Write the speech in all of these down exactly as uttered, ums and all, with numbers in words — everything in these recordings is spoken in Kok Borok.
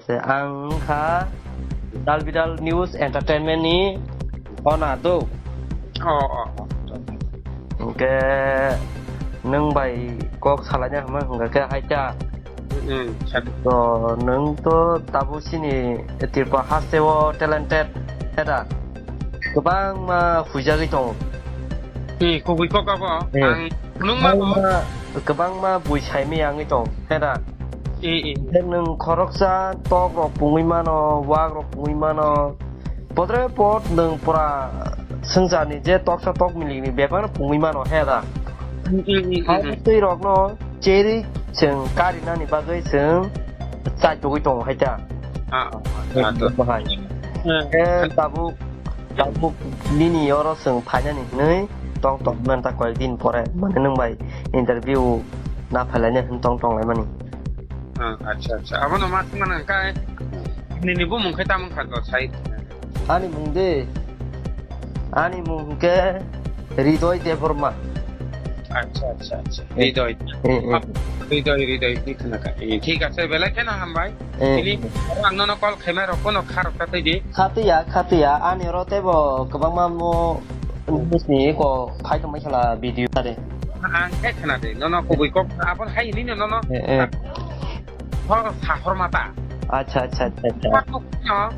Ang wngkha Dal Bidal News Entertainment ni owner do. Oh, oh, oh. Hwnkhe nwng bai kok salaina hwnma hwnkha khe hai ta. Hmm, sir. To nwng to tabuk chini Tripura haste o talented, heda? Kwbangma huijagwi tongo. Hmm, kubui kok abo. Hmm. Ang nung ma bo. Kwbangma, kwbangma bui saimaya wngwi tong, heda? Eh, eh. Hwnkhe nwng khoroksa tok rok pungwi mano, wak rok pungwi mano. Podre pod nwng pura swngcharni je toksa tok milikni bebak no pungwi mano, heda? Hmm, hmm, hmm, hmm, hai hmm. Twi rokno cherwi chwng karinani bagwi chwng chaitugwi tongo hai ta. Ah, ah, ah, ah, ah. Bahai. Hmm. Eh, tabuk, tabuk nini oro chwng phainani hwnwi tong tong man ta koyek din pore. Mane nwng bai interview na phailaina hwn tong tong laimani. Ah, acha, acha. Abono ma thwngmani hwnkhe nini bumung khe tamo wngkha to sai? Ani mung de, ani mung hwnkhe Ridoy Debbarma. Acha, acha, acha. Eh. Ridoy. Eh, eh. Ridoy, Ridoy, ni khna kha. Eh, thik ache, belai kheno hambai. Eh. Tini ang nono call khaima rok kono kha rok ta twi di. Kha twi ya, kha twi ya. Ani oro teibo kwbangma mo news ni eko phai tongmai khala video ta de. Ang khe khna de, nono kubui kok abon hai hini nono. Eh, eh. Hor sahor mata. Acha, acha, acha, acha. Hor no,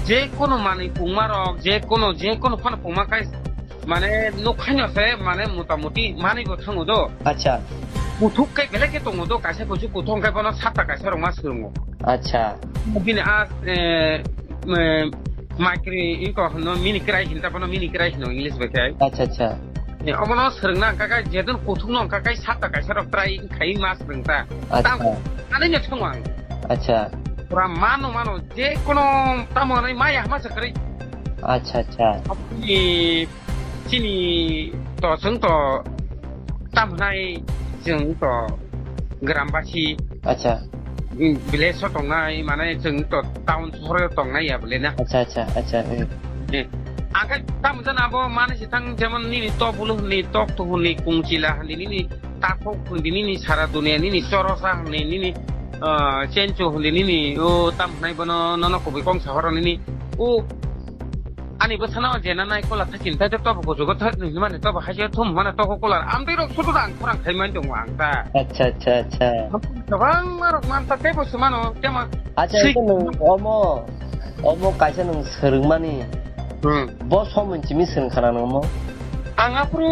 je kono manwi pungma rok, je kono, je kono phano pungma kai, mane nukhaino se, mane motamuti manwi bo thango do. Acha. Kuthuk kai belai khe tongo do, kaisa kuchuk kuthuk kai bono satta kaisa rok ma swrwngo. Acha. Bini a, eh, eh, Maikri, iko hwnno mini krai hinta bono mini krai hino English bai khai. Acha, acha. Eh, omono swrwngna hwnkha khe jedon kuthukno hwnkha khe satta kaisa rok try khai ma swrwngta. Acha. Tamo ani no thwng ang. Acha. Pura mano mano je kono tamo nai maya hama se kwrwi. Acha, acha. Ni Chini to chwng to tam hwnai chwng to grambasi. Acha. Village o tongnai, mane chwng to town sohor o tongnai ya bole na. Acha, acha, acha, eh. Eh. Ang khe tam jana abo mane se thang jemon nini to bulu hwnwi tok to hwnwi kungchila hwnwi nini takhok hwnwi nini sara dunia nini chorosa hwnwi nini, ah, chencho hwnwi nini o tam hwnai bono nono kubui kong sahor nini o Ani bwsano jena nai kola thachin tai to tobo kuchugo thai hinmani tobo haise thum mane toko kolar amtwi rok sudu ang khorang khai mani tongo ang ta. Acha, acha, acha. Kwbangma rok man ta teibo se mano temo. Acha, sik- ito nwng omo, omo kaisa nwng swrwngmani. Hmm. Bo somoi chimi swrwng khana nwng omo? Ang aphuru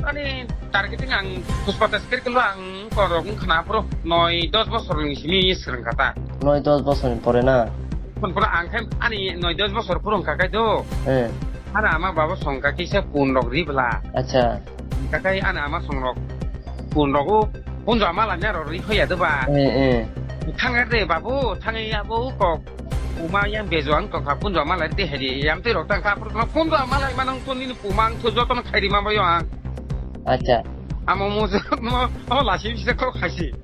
ani targeting ang Pushpa Teskar kelo ang korok wng khana aphuru noi dos bosor ni simi swrwng kha ta. Noi dos bosor ni pore na? Phun phun ang khe ani noi dos bosor phuru wngkha khe do. Eh. Ani ama baba song kha kisa pun rok ri bla. Acha. Kakai ani ama song rok pun rok o punjo ama lanya rok ri hoya do ba. Eh, eh. Thang re babu, thang ya bo kok. Uma yang bejo ang tong kha punjo ama lai te hedi yam te rok tang kha phuru punjo ama lai manang to nini pumang to joto no khairi ma ba yo ang. Acha. Amo mo mo o lasi bisa kok khasi.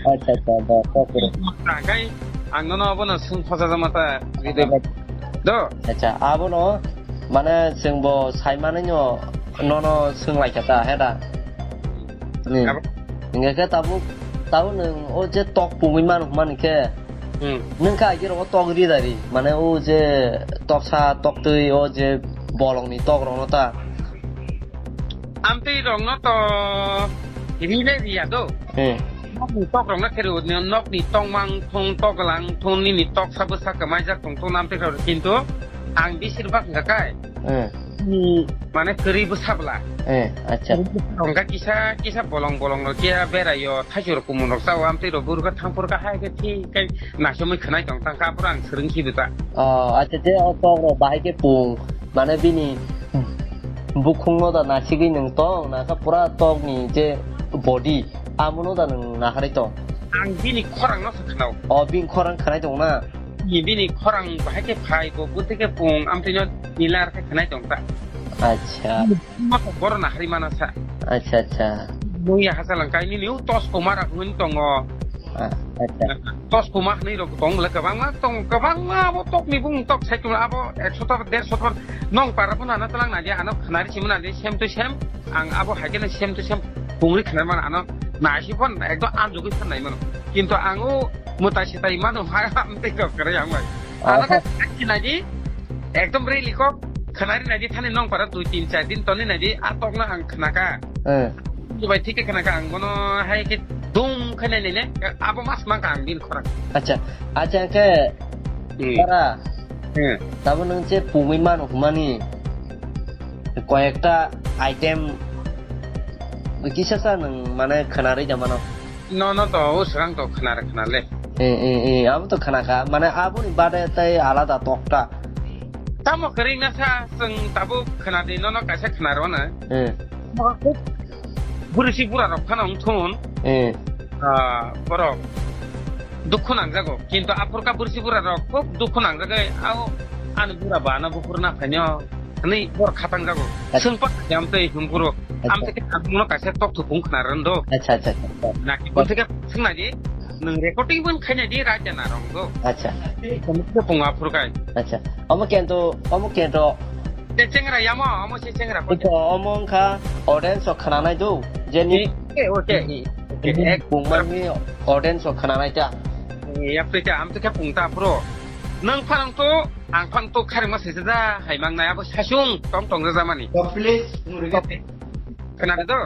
Acha, acha, da, kok kok. Kai ang nono abono sung khosa jama ta video do. Acha, abono mane chwng bo sai manai no nono sung lai kha ta he da. Hmm. Abo- Hingke khe tabuk, tabuk nwng o je tok pungwi manu mani khe. Hmm. Nwng kha agir o tok ri dari mane o je toksa toktwi o je bolongni tok rokno ta. Amtwi rokno to ri le riya do. Hmm. Nokni tok rokno khe rw, nokni tongmang thung, toklang thung, nini toksa bwsa kwmaijak tong thung amtwi rok, kintu ang bisir bak hwnkha kai. Hmm. Ni mane kwrwi bwsa bwla. Eh, acha. Kwrwi bwsa hwnkha kisa, kisa bolong bolong rok kiya beraio, thaichur kumun rok chao, amtwi rok burkha thangphur kha hai khe thi kai naisomwi khwnai tong thang kha, aphuru ang swrwng khibi ta. Oh, acha, je o tok rok bahai khe pung, mane bini Bukhung no da nasigwi nwng tong, nakha pura tok ni je body, amo no da nwng naharwi tong. Ang bini khorang no se khwnao. O, bini khorang khwnai tong na? Ni bini khorang bahai khe phai, bo bwtwi khe pung, amtwi no nilar khe khwnai tong ta. Acha. Bini ma kok boro naharwi mana sa. Acha, acha. Mui ya hasa lang kai nini u tos kumar hwnwi tongo. Ah, acha. Tos kuma hwnwi rok tong bwle kwbangma tong, kwbangma abo tok ni bung tok sai abo ekso ta derso ta nong para phano ano twlang nai di, ano khwnari simi nai di, same to same. Ang abo hai khe same to same pungri khwnai mano, ano naisi phano ekdom anjugwi phano nai mano. Kintu ang o Mutai sitai mano hai amtwi kok kare yang bai. Oh. Ano ka khinai di. Ekdom really kok khnari nai di thani nong para dui tin char din toni nai di a tok no ang khnaka. Eh. Dubai thike khnaka ang bono hai ke dum khainai nai ne abo mas mang ka ang din khorang. Acha, acha ke Hmm. Para. Hmm. Tabo nung che pumui mano humani. Koyekta item kisa sa nung mane khnari jamano. No, no, to, o swrang to khna re khna le. Eh, eh, eh, abo to khna kha. Mane aboni bade tai alada tokta. Tamo kwrwi na sa, chwng tabuk khna di, no, no, kaisa khna rw na. Eh. Bwrwi si bura rok phano wng thun. Eh. Ah, borok dukhu nangjago. Kintu aphurka bwrwi si bura rok khub dukhu nangjagwi, ao ani bura ba ano buphuru na phaino. Ani bor khatang jago. Acha. Sung pa yam tei hum buro. Acha. Am tei ang no kaisa tok thupung khna rando. Acha, acha, acha. Na ki bon tei sung na di. Nung recording bon khaina di raja na rong do. Acha. Kamu ke pung aphur kai. Acha. Omo kento, omo kento. Te chengra yamo, omo se chengra ko. Ito omo kha audience o khana nai do. Jeni. Eh, eh, oke. Ini pung mani audience o khana nai ta. Ya pe ta am tei pung ta pro. Nang pharang to, ang phang to kharma se da, hai mang nai abo sasung tong tong da mani. Please, murga. Khna de do.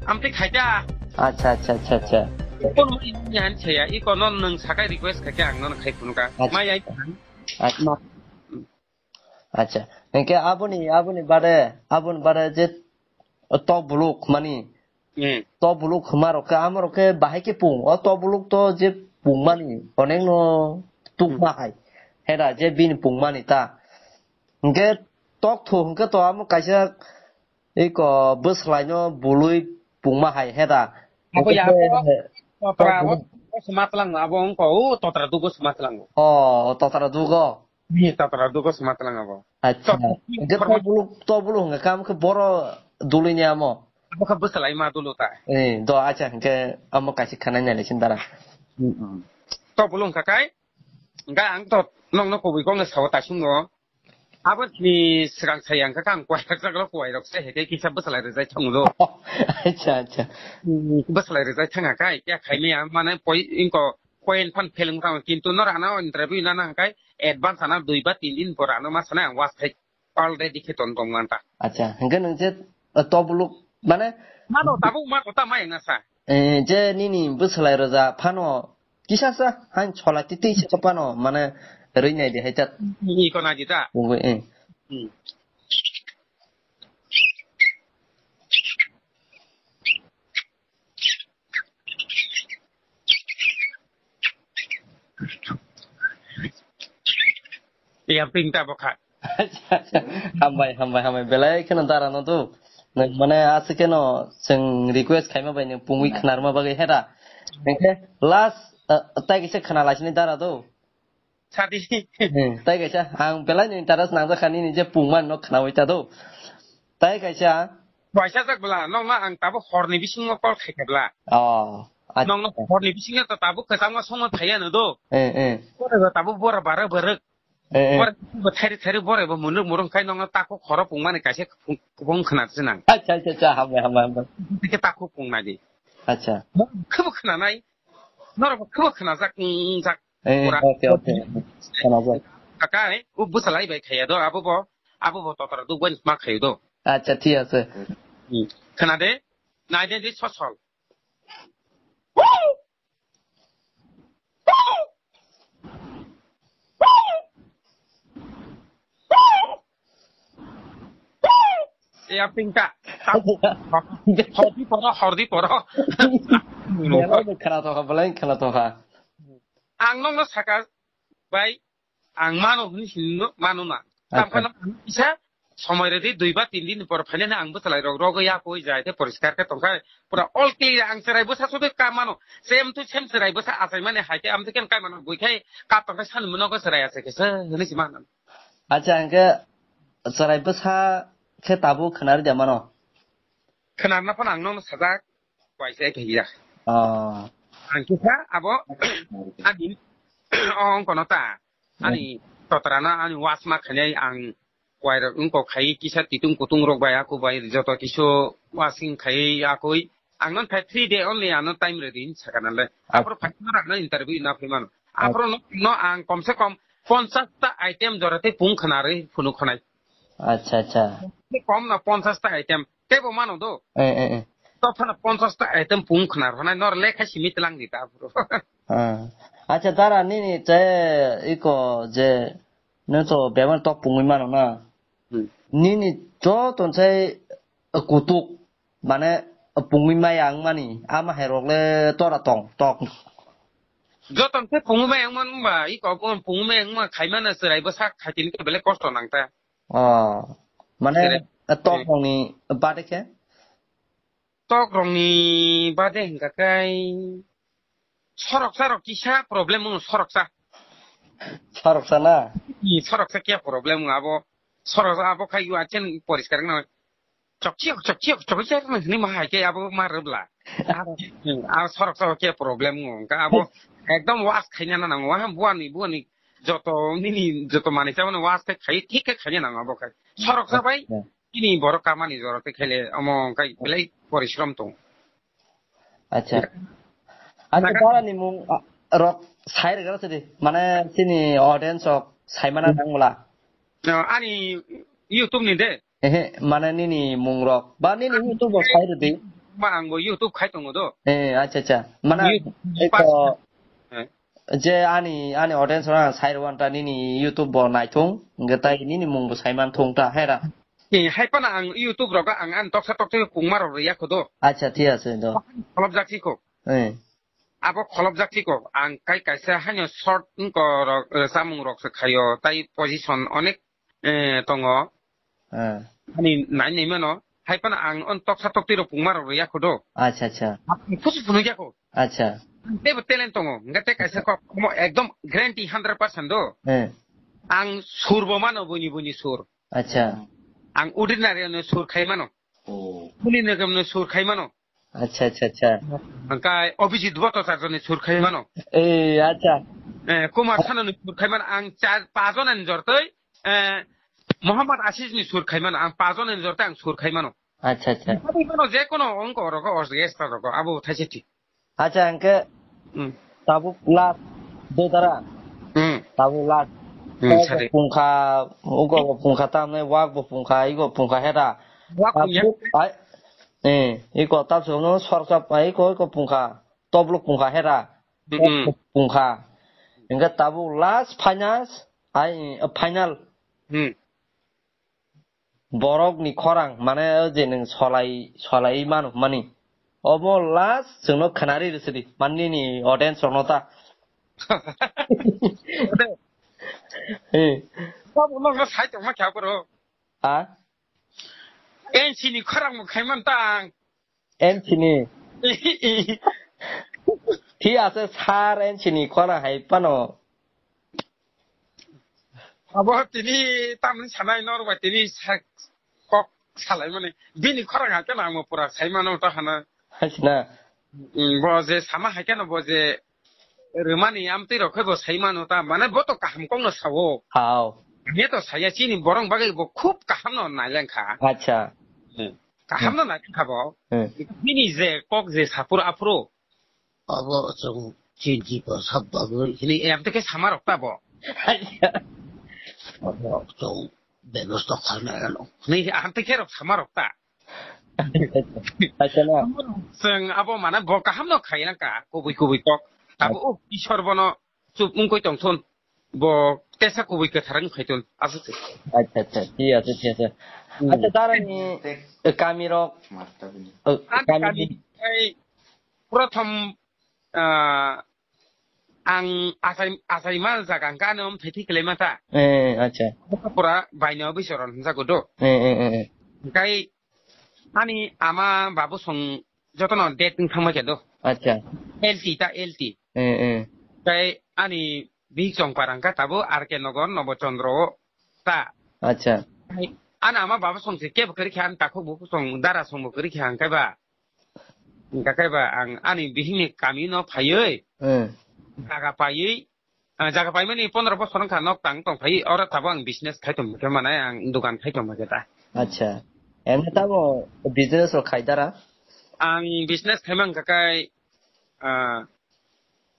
Amtwi khaida. Acha, acha, acha, acha. Kon ni han chaya, i kono nung sakai request khaikhe ang nono khai phunukha. Acha. Mai ai. Acha. Acha. Hingke aboni, aboni bade, aboni bade je tok buluk mani. Hmm. Tok buluk hwma rok khe, ama rok khe bahai khe pung. O tok buluk to je pung mani, onek no tuk Hmm. ma hai. Heda je bini pung mani ta. Hingke tok thu hingke to amo kaisa iko bwslai no bului pung ma hai heda. Abo ya, Hingke abo, he, totra, tok o, buluk. O smatlang, abo ongko, o totra dugo smatlang. O, o totra dugo. Ni tatra dugo sima tlang abo. Acha. To, Hingke to, to bulu, to bulu hwnga kam khe boro dului ni amo. Abo khe bwsalai ma dulu ta. Eh, do acha hingke amo kaisa khanai nai le sin dara. Mm, mm. To bulu hwnka kai, ga ang to nong no kubui kong le sao ta sungo. Abo ni srang sai ang kha ang kwai rak rak kwai rok se heke kisa bwsalai rijai thang do. Acha, acha. Mm, bwsalai rijai thang kai, ya khai me ya mane poi inko coin phan phelung tang, kintu no rana interview na nang kai advance ana dui ba tin din pora no ma sana ang was khai already khe ton tong manta. Acha, hingke nung je, eh, to buluk, mane? Mano, tabuk ma kota ma yang nasa. Eh, je nini bwsalai roja phano kisa sa, han chola titi se phano, mane, roi nai de hai tat. Ni ko na di ta. Bungwe, eh. Hmm. Yang pinta bokha. Hambai, hambai, hambai. Belai kheno dara no tu. Nang mane aswk kheno chwng request khaima bai nang pungwi khwnarma bagwi hera. Hingke last, eh, tai kisa khna laisini dara tu. Sadi. Hmm, tai kaisa, ang belai ni interest nang jakha nini je pungman no khnawi ta do. Tai kaisa. Baisa jak bla, nong na ang tabo horni bisingo call khai khe bla. Oh, acha. Nong no horni bisingo to tabo kwchangma songma thaya no do. Eh, eh. Bore ba tabo bora bara barek. Eh, eh. Bore ba thari thari bore ba munuk murung khai nong no tako khoro pungmani kaisa pung, pung khna se nang. Acha, acha, acha, hambai, hambai, hambai. Ke tako pungna di. Acha. Khabo khna nai. Norok khabo khna jak, mm, jak. Eh, pura. Okay, okay. Khana jak. Kakai, u bwsalai bai khaya do, abo bo, abo bo totra duk bai ma khayo do. Acha, thik ase. Hmm. Khana de, nai de, de sosol. Ya pingka. Hordi poro, hordi poro. Belai no khana tokha, belai khana tokha. Ang nongno saka, bai, ang mano hwnwi sinno, mano na. Acha. Tamkhano ang kisa somoi redi dui ba tin din por phainani ang bwsalai rok rogo ya koi jai te poriskar khe tongkha. Pura all clear ang chwrai bwsa sugwi ka mano. Same to same chwrai bwsa achaimani hai khe amtwi khe kai mano bui khai kap tongkha sani munogo chwrai achai khe se hwnwi si mano. Acha, hingke chwrai bwsa khe tabuk khwnari de mano? Khwnarna phano ang nono sajak, waisa khe ya. Oh. Ang kisa abo, ani, o ongkono ta, ani, Totra no ani wasma khainai ang wai rok wngkok khai kisa titung kutung rok bai aku bai joto kisu wasing khai akui ang non phai three day only ano time ready sakana le. Aphuru phai no rano interview na phai mano. Aphuru no, no ang kom se kom ponchas ta item jora tei pung khana rwi phunu khonai. Acha, acha. Kom na ponchas ta item. Teibo mano do. Eh, eh, eh. To phano ponchas ta item pung khna rwnai nor lekha simi tlang di ta bro. Ah. Acha, dara nini te iko je no to bemar to pungwi mano na. Hmm. Nini to tonsai kutuk mane pungwi maya wngmani ama hai rok le tora tong tok. Joton se pungwi maya wngman ba iko pungwi maya wngma khaimana chwrai bwsak khaitini ke bele kosto nang ta. Oh, mane Sere. Tok rokni bade khe? Tok rokni bade hingka kai soroksa rok kisa problem wng soroksa. Soroksa na? Ni soroksa kia problem wng abo soroksa abo khai yu achen poriskar wng chokchiyok chokchiyok chokchiyok wng hini ma hai ke abo ma rwbla. Abo soroksa kia problem wng ka abo ekdom was khaina na nango ha buani buani joto nini joto manwi chabani was khe khai thik khe khaina nango abo khai. Soroksa bai nini borok kamani jorok tei khaile omo wngkai belai porishrom tong. Acha. Acha, Naga- dara ni mung, ah, rok sai rega sidi. Mane sini audience rok sai mana nang mula. No, ani YouTube ni de. Ehe, mane nini mung rok. Ba nini YouTube rok sai redi. Ma ang bo YouTube khai tongo do. Eh, acha, acha. Mane YouTube eko pas- Eh. Je ani, ani audience rok sai rwan ta nini YouTube bo nai thung. Nge tai nini mung bo sai man thung ta hera. Eh, hai pana ang YouTube rok ang an toksa toksa pungma rok ya kho do. Acha, thik ase do. Kholop jak si ko. Eh. Abo kholop jak si ko. Ang kai kaisa haino short wngko rok, eh, samung rok se khayo. Tai position onek, eh, tongo. Eh. Ani nai nai mano. Hai pana ang on toksa tokti rok pungma rok ya kho do. Acha, acha. Ang khusu phunu ya kho. Acha. Tebo talent tongo. Nga te kaisa kok mo ekdom guarantee hundred percent do. Eh. Ang sur bo mano buni buni sur. Acha. Ang ordinary no sur khai mano. Oh. Buni nagam no sur khai mano. Acha, acha, acha. Angkai Abhijit Bhattacharya ni sur khai mano. Eh, acha. Eh, Kumar Sanu ni sur khai mano. Ang char pajon ni jortoi, eh, Muhammad Aziz ni sur khai mano. Ang pajon ni jortoi ang sur khai mano. Acha, acha. Abi kono je kono ongko rogo os ge sta rogo abo thaise thik. Acha, angke Hmm. Tabuk last de dara. Hmm. Tabuk last. Hmm, Tabuk sari. Pungkha, ugo bo pungkha tamne, wak bo pungkha, igo pungkha hera. Wak pungya. Tabuk, ai, eh, iko tabuk no sorsa, ai, iko, iko pungkha, tobluk pungkha hera. Hmm. Pungkha. Angke tabuk last finance, ai, final. Hmm. Borok ni khorang, mane, o je nwng solai, solai mano, mani. Omo last, chwngno khnari rwsidi, mani ni audience rokno ta. Eh. Omo no sai tongma kha bro. Ha? N C ni khorang mo khaiman ta ang. N C ni. Thik ase, sir, N C ni khorang hai pano. Abo tini tamni sanai nor bai tini sa-, kok salai mani. Bini khorang hakhe na mo pura sai mano ta hana. Hasina. Mm, bo je sama hakhe no bo je rwmani amtwi rok khe bo sai mano ta. Mane bo to kaham kok no sao. Hao. Ye to saya chini borong bagwi bo khub kaham no naileng kha. Acha. Hmm. Kaham no naileng kha bo. Hmm. Bini je kok je sapur aphuru. Abo chwng chinti bo sab bagwi hini em te khe sama rok ta bo. Abo chwng bebosta khalna ano. Hini am te khe rok sama rok ta. Acha na. Chwng abo mana bo kaham no khai ka kubui kubui kok. Abo o Ishwar bono chup wngkoi tongthun. Bo tesa kubui kwthar wng khai thun. Aswk se. Acha, acha. Thik ase, thik ase. Hmm. Acha, darani, eh, kami rok, eh, Ani kami kami ai Prothom, ah, ang achai, achaima jaga hwnkha ano mthai thwi kwlaima ta. Eh, acha. Pura baino bisoron hwnjago do. Eh, eh, eh, eh. Hwnkhe ani ama babu song jotono date wng thangma khe do. Acha. L T ta L T. Eh, eh. Tei ani bihik chongpara hwnkha tabuk R K Nagar Nobo Chandra o ta. Acha. Ani ama babu song se kebo kwrwi kha ani takhuk bukhuk song dara song bo kwrwi kha hwnkhe ba. Hwnkha khe ba ang ani bihikni kami no phaiwi, hmm, jaga paiwi, Ah, jaga paimani pondro bosor wngkha nok tang tong phai, oro tabuk ang business khai tong khe mane ang dukan khai tong khe ta. Acha. Emne tamo business rok khai dara? Ang business khai mang kha kai, ah,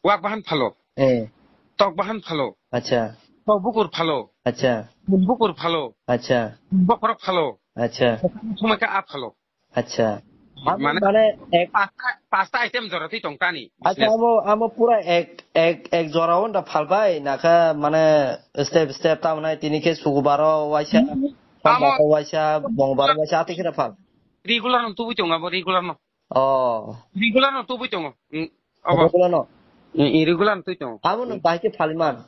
wak bahan phalo. Eh. Tok bahan phalo. Acha. Tok bukur phalo. Acha. Bun bukur phalo. Acha. Bokrok phalo. Acha. Thumai kha a phalo. Acha. Amo mane mane ek pasta, pasta item jora twi tong tani. Acha, business. Amo, amo pura ek, ek, ek jora wngda phalbai, nakha mane step, step tamnai tini khe sukubaro waisa, amo, sombar waisa, bongbar waisa, ati khe phal. Regular no tubui tongo abo, regular no. Oh. Regular no tubui tongo. Mm, abo. Regular no? Mm, irregular no tubui tongo. Amo no bahai khe phaliman.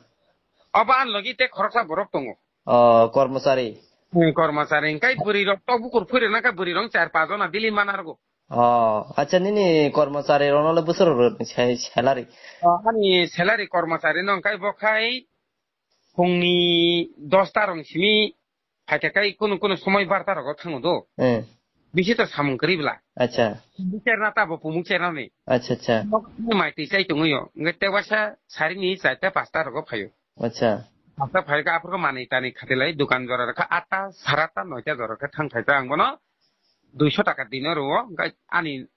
Abo an logi te khoroksa borok tongo. Oh, kormochari. Hmm, kormochari. Engkai bwrwi rok tok bukur phui rwna kha bwrwi rok char pas jona daily mana rwgo. Oh, acha nini kormochari rokno le bwswk rw salary? Oh, ani salary kormochari no engkai bo khai phungni dosta rok simi phaikha kai kunu kunu somoi barta rogo thango do. Eh. Bisi to samung kwrwi bla. Acha. Bicherna ta bo pumuk cherna ni. Acha, acha. Mai twi chai tongwi yo. Engkai te wasa sari ni chaita pasta rogo phaio. Acha. Hasta phaikha aphuru manwi tanwi khatilai dukan jora rwkha atta, sara atta, noita jora khe thang phaikha ang bono duiso taka dino rwo, hwnkhe ani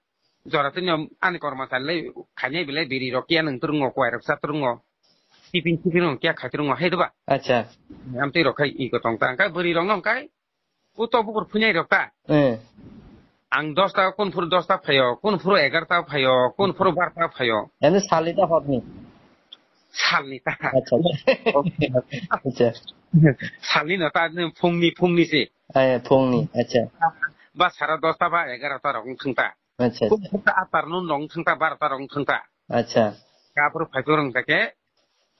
jora tini ani kormosari lai khainai belai biri rok ya nung turungo, kwai rok cha turungo, tiffin tiffin rok ya khai turungo, hai doba? Acha. Amtwi rok khai iko tong ta, hwnkhe bwrwi rok no hwnkhe Utok bukur phuinai rok ta? Eh. Ang dosta, kun phuru dosta phaio, kun phuru egarta phaio, kun phuru barta phaio. Eno salni ta horni? Salni ta. Acha, acha. Acha. Salni no ta, phungni, phungni se. Eh, phungni, acha. Ba sara dosta ba egarta rok wng thung ta. Acha, acha. Kun phuru ta afternoon rok wng thung ta, barta rok wng thung ta. Acha. Ka phuru phai phuru wng ta khe,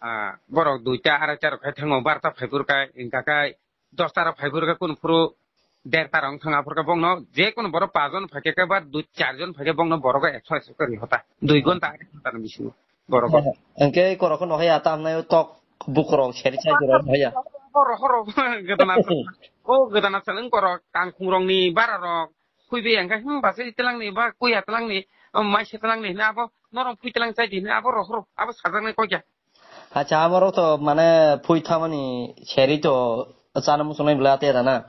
ah, borok duita, araita rok khai thango, barta phai phuru kai, wng ta kai, dosta rok phai phuru khe kunu phuru derta rok wng thang, aphuru khe bongno je kunu borok pas jon phai khe, khe ba dui char jon phai khe bongno borok ekso ekso khe ri hota. Dui gonta, ek gonta ni bisingo borok. Hwnkhe korokno hai ata hamnai tok bukurok seri chai jora haya. Horo, horo, gedana sal. O gedana sal wng korok, kangkhung rok ni bara rok. Phui be yang khe, hmm, basa itelang ni, ba kuya telang ni, um, mai se telang ni, hina abo norok phui telang chai di, hina abo rohor, abo sajaknai koi kya. Acha, amorok to mane phui thamani seri to chana muchungnai bwle ate da na.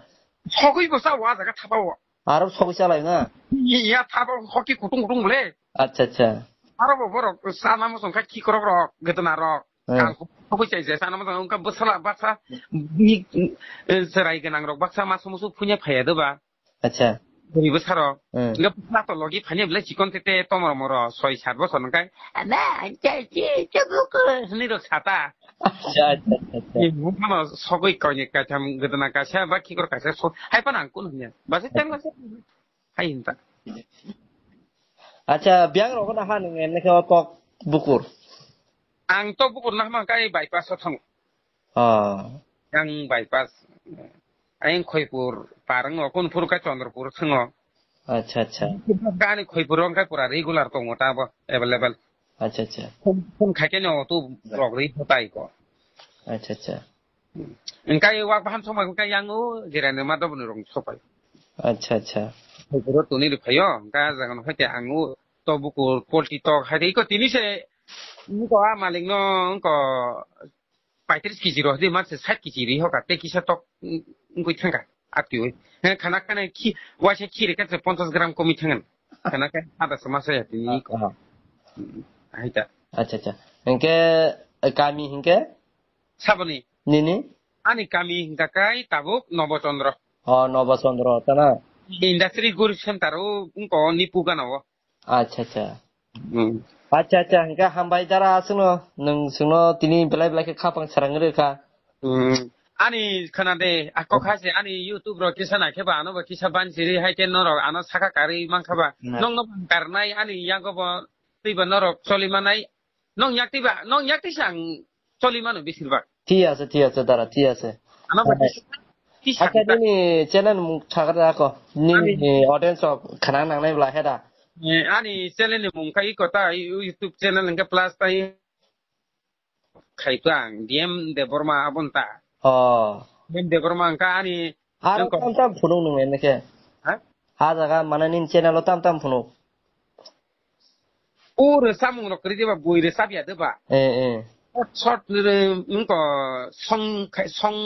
Sogwi bo cha wa jaga thapa o. Aro sogwi chalai na. Ya thapa hoki kutung kutung bwle. Acha, acha. Aro bo borok chana muchung kha khikrok rok, gedana rok. Eh. Kang sogwi chai je chana muchung wngkha bwsala baksa ni, eh, cherai gwnang rok baksa masu musu phunya phaiya doba. Acha. Bwrwi bwsarok. Hmm. Hwnkhe bwsla to logi phani belai chikon tete tomor moro soi sat bosor hwnkhe, "Ama, ang chai chi, chabuk," hwnwi rok sata. Acha, acha, acha, acha. Ni buphano sogwi koinwi kaitham gwdana kaisa ba khikor kaisa so-, hai phano ang kunu hwnya. Basi tang basi. Hai hinta. Acha, biyang rok na ha nung emne khe o tok bukur. Ang tok bukur na hama kai bypass o thango. Oh. Yang bypass. Ayang Khoipur parang o, kun phuru kai Chandrapur thango. Acha, acha. Gani Khoipur o kai pura regular tongo ta bo available. Acha, acha. Phone, phone khai khe no tu rok ri photai ko. Acha, acha. Engkai wak bahan somai kai yang o jirani ma doboni rong sopai. Acha, acha. Khoipur o tuni ri phayo, engka jaga no hoite ang o to buku polti tok hai ri ko tini se ko a malik no ko paitris kg ro di, mar se sait kg ri hoka, te kisa tok, mm, ngui thangka, atkiwi. He, khana khana khi, waisa khi reka se ponchas gram komi thangan. Khana khe ada sama saya tini ko. Ah, ah. Mm, aita. Acha, acha. Hingke, eh, kami hingke? Saboni? Nini? Ani kami hingka kai tabuk Nobo Chandra. Oh, Nobo Chandra, tana? Industry Group Center o, ngko ni pugana o. Acha, acha. Hmm. Acha, acha, hingke hambai dara aswkno, nwng chwngno tini belai belai khe khapang sarang rwkha. Hmm. Ani khana de, ako kha se ani YouTube ro kisa nai khe ba, ano bo kisa ban siri hai khe norok ano saka karwi man kha ba. Na. Nokno karnai ani yago bo twi ba norok choli manai. Nong yak twi ba, nong yak twi sang choli mano besir bak. Thik ase, thik ase, dara, thik ase. Ano ba hai. Kisa, kisa Acha, kisa. Nini channel mung thagar da ko. Nini Ani audience rok khana nangnai bla he da. Eh, ani channel ni mung kai ko ta, YouTube channel hingke plus tai khai ko ang, D M Debbarma abon ta. Oh. D M Debbarma hingka ani Aro nang ko tam tam phunuk nung ene ke. Ha? Ha jaga mane nini channel o tam tam phunuk. O rwchapmung rok kwrwi diba, bui rwchap ya diba? Eh, eh. Short, short, eh, wngko song khai-, song,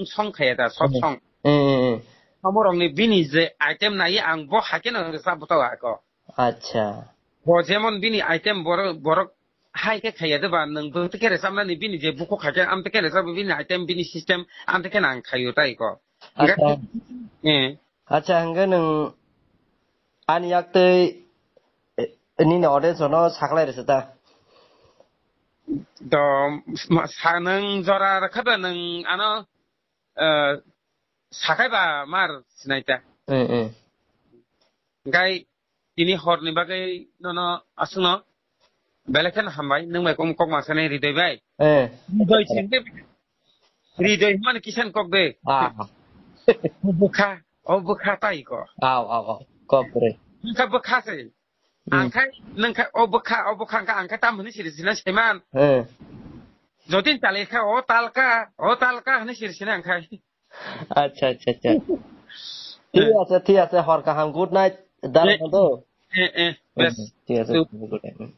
song khaya da, short Hmm. song. Hmm, hmm, hmm. Samorokni bini je item nai ang bo haikhe no rwchap bwtao ako. Acha. Bo jemon bini item borok, borok hai khe khaiya de ba, nwng bo tei khe rwchapnani bini je bukhuk hai khe am tei khe rwchap bini item, bini system am tei khe nang khaio tai ko. Acha. Eh. Acha, hwnkhe nwng ani yak tei, eh, nini audience no saklai rwsa ta? Do, ma-, sa nwng jora rwkha da nwng ano, eh, sakai ba mar sinai ta. Eh, eh. Gai tini horni bagwi nono aswkno belai kheno hambai, nwng bai kok, kok ma sanai Hridoy bai. Eh. Hridoy sengke, Hridoy hwnmani kisan kok de. Ah. Bwkha, o bwkha tai ko. Aw, aw, aw. Kok bre. Bwkha, bwkha se. Hmm. Ang khai, nwng khai, o bwkha, o bwkha, ang khai, ang khai tam hwnwi siri sina saiman. Eh. Jodin talai kha, o talka, o talka hwnwi siri sina ang khai. Acha, acha, acha. Thik ache, thik ache, hor kaham, good night, dal Eh. Bhando. Eh, eh, bes. Hmm, thik ache, Tu- good night.